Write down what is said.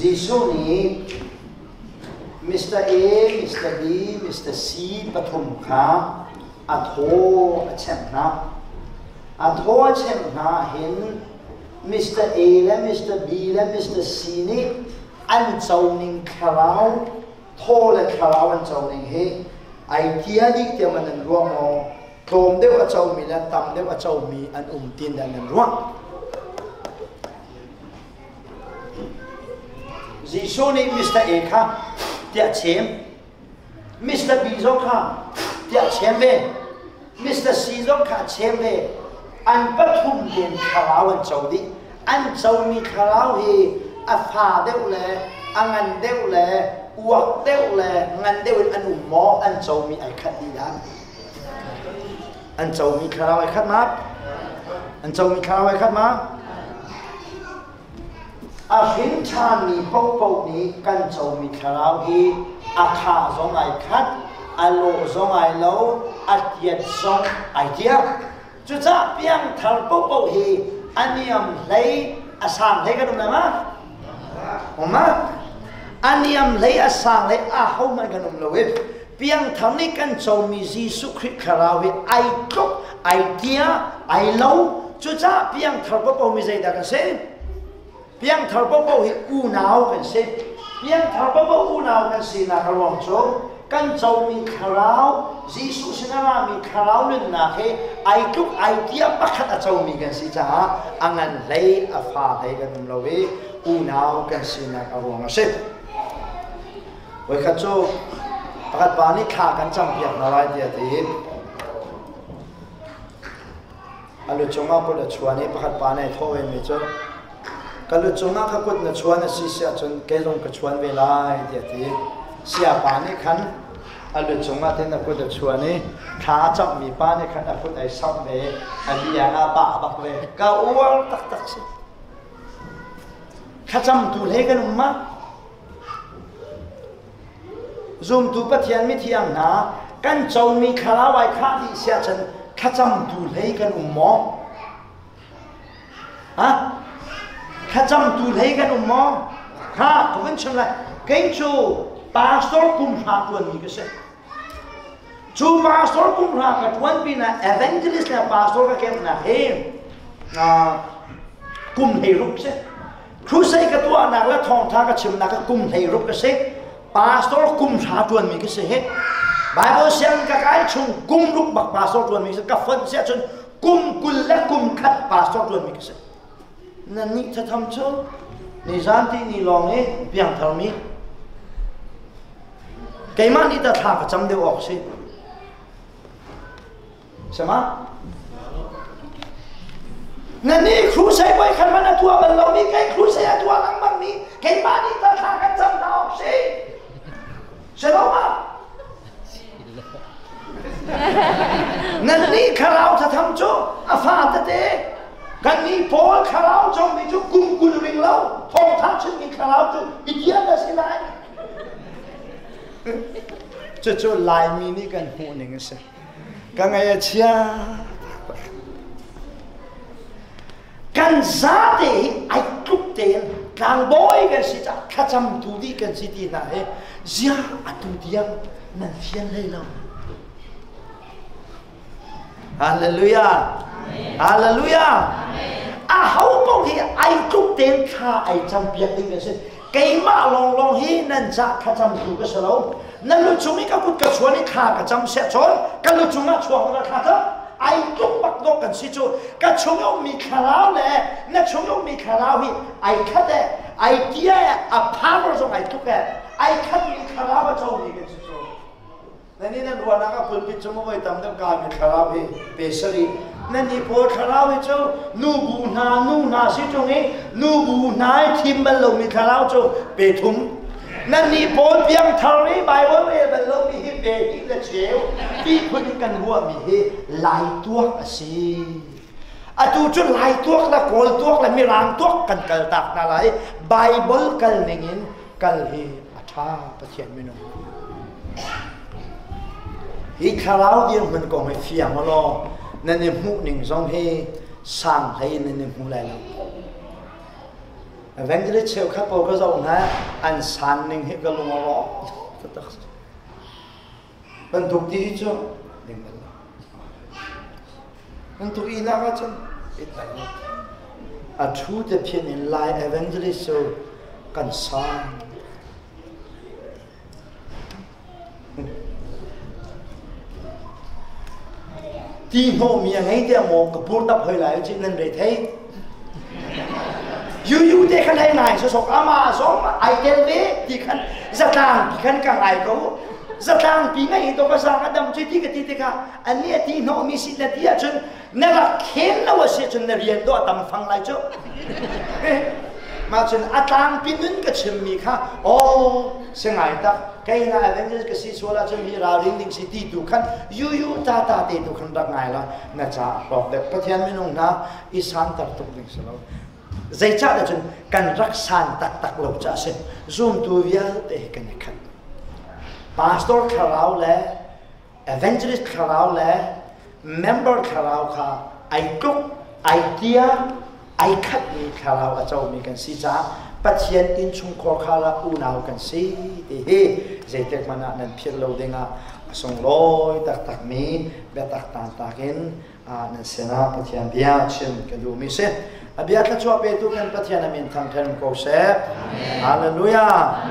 Jesuh nih Mr. A, Mr. B, Mr. C pathum kha a thaw a chemh hna. A thaw a chemh hna hin Mr. A le Mr. B le Mr. C nih an co ning thlarau, thaw le thlarau an co ning hi ai tia dih tiang man nan ruah maw? Tlawm deuh a comi le tam deuh a comi an um tin dah nan ruah? Jesuh nih Mr. A kha tiah chem, Mr. B zong kha tiah chem ve, Mr. C zong kha chem ve. An pathum tein thlarau an co dih. An comi thlarau hi a fa deuh le a ngan deuh le uak deuh le ngan deuh in an um maw? An comi ai khat dih dah. An comi thlarau ai khat ma? An comi thlarau ai khat ma? A hrin ṭhanmi paohpaoh nih kan comi thlarau hi a kha zong ai khat, a lawh zong ai lo, a tiat zong ai tiak. Cucaah piangthar paohpaoh hi a niam hlei, a sang hlei kan um lai ma? Um ma? A niam hlei, a sang hlei a hohmanh kan um lo i piangthar nih kan comi Jesuh Khrih thlarau hi ai tluk, ai tia, ai lo. Cucaah piangthar paohpaoh mi zeidah kan si? Piangthar paohpaoh hi unau kan si. Piangthar paohpaoh unau kan sinak a ruang cu kan comi thlarau, Jesuh sin a rami thlarau nunnak hi ai tluk ai tia pakhat a comi kan si caah a ngan hlei a fa hlei kan um lo i unau kan sinak a ruang a si. Voikhat cu pakhat pa nih thla kan campiak hna lai tiah ti a lu cungah kut a chuan i pakhat pa nih thawh vemi cu ka lu cungah ka kut na chuan a si si ahcun kei zong ka chuan ve lai tiah ti siapa nih khan a lu cungah tin a kut a chuan i thla a camhmi pa nih khan a kut ai samh ve a liang ah bah bak ve ka uar taktak si thlacamtu hlei kan um ma Zumtu Pathian mithiang hna, kan comi thlarau ai khah dih siahcun thlacamtu hlei kan um maw? Ha? Thlacamtu hlei kan um maw? Ha, ka vun chim lai. Kei cu pastor kum hra tuanmi ka si. Cu pastor kum hra ka tuan pinah evangelist le pastor ka kemnak hi kum hlei ruk si. Crusade ka tuahnak le thawngtha ka chimnak ka kum hlei ruk ka si. Pastor kum hra tuanmi ka si hi. Bible siang ka kai chung kum ruk bak pastor tuanmi si ka fonh si ahcun kum 20 le kum khat pastor tuanmi ka si. Nan nih thatham cu nizan ti ni lawng i piangthar mi keimah nih ta thla ka cam deuh awk si. Sama? Na nih crusade voi khat man a tuah bal lomi kei crusade a tuah lengmang mi keimah nih ta thla kan cam hna awk si. Si lo ma? Nan nih thlarau thatham cu a fa tete kan nih Paul thlarau cawngmi cu kum 20 ring lo thawngtha chimmi thlarau cu idiot a si lai. Cucu Laimi nih kan hmuh ning a si. Ka ngaih a chia. Kan zate hi ai tluk tein tlangbawi kan si caah thlacamtu dih kan si ti hna hi zia atu tiang nan fian hlei lo. Hallelujah. Hallelujah. A ho paoh hi ai tluk tein thla ai campiak ding kan si. Keimah lawnglawng hi nan cah thlacamtu ka si lo. Na lu cung i ka kut ka chuan i thla ka cam seh cun ka lu cungah chuak na thla cam. Ai tluk bak dawh kan si cu. Ka chung i ummi thlarau le na chung i ummi thlarau hi ai khat e, ai tia e, a power zong ai tluk e, ai khatmi thlarau a comi kan si cu. Nan nih nan ruahnak ah pulpit cu maw voi tam deuh kaimi thlarau hi pe sarih. Nan nih pawl thlarau hi cu nubu hna nu hna si ṭung i nubu hna i thim bal lomi thlarau cu pe thum. Nan nih pawl piangthar i Baibal rel bal lomi hi pe hnih le cheu ti phun in kan ruahmi hi lai tuak a si. Atu cu lai tuak le kawl tuak le mirang tuak kan kal tak hna lai. Baibal kal ning in kal hi a ṭha Pathian minung. Hi thlarau dirhmun kong hi fiang law nan i hmuh ning zong hi sang hlei nan i hmu lai lo. Evangelist cheukhat pawl ka zoh hna an san ning hi ka lung a rawk taktak. Bantuk ti hi cu ding bal lo. Bantuk i lak ahcun it bal lo. A thu te phian in Lai evangelist cu kan sang. Ti hnawhmi a ngei tiah maw ka pur tap hoi lai cih nan re thei. Yu te khan hei ngai sosok ama zong ai tel ve ti khan zatlang pi khan ka ngai ko. Zatlang pi ngai to ka sang a dam cu ti ka ti tikah ani a ti hnawhmi si na ti ahcun na rak khen lo a si ahcun na rian dawh a tam fang lai cu. Mah cun a tlangpi nun ka chimmi kha aw si ngai tak kei na Avengers ka si sual ahcun hi ralring ding si ti tu khan yu ta ta te tu khan rak ngai la na ca a hlawk deuh. Pathian minung hna i santer tuk ding si lo. Zeicah cun kan rak san taktak lo ca si. Zumtu vialte hi kan i khat. Pastor thlarau le evangelist thlarau le member thlarau kha ai tluk ai tia ai khatmi thlarau a comi kan si caah Pathian innchungkhar kha la unau kan si ti hi zeitik hmanh ah nan philh lo dingah a sunglawi taktakmi biatak tantak in nan sinah Pathian bia chim ka duhmi si. A bia thluachuah petu kan Pathian a min thangṭhat ko seh. Hallelujah.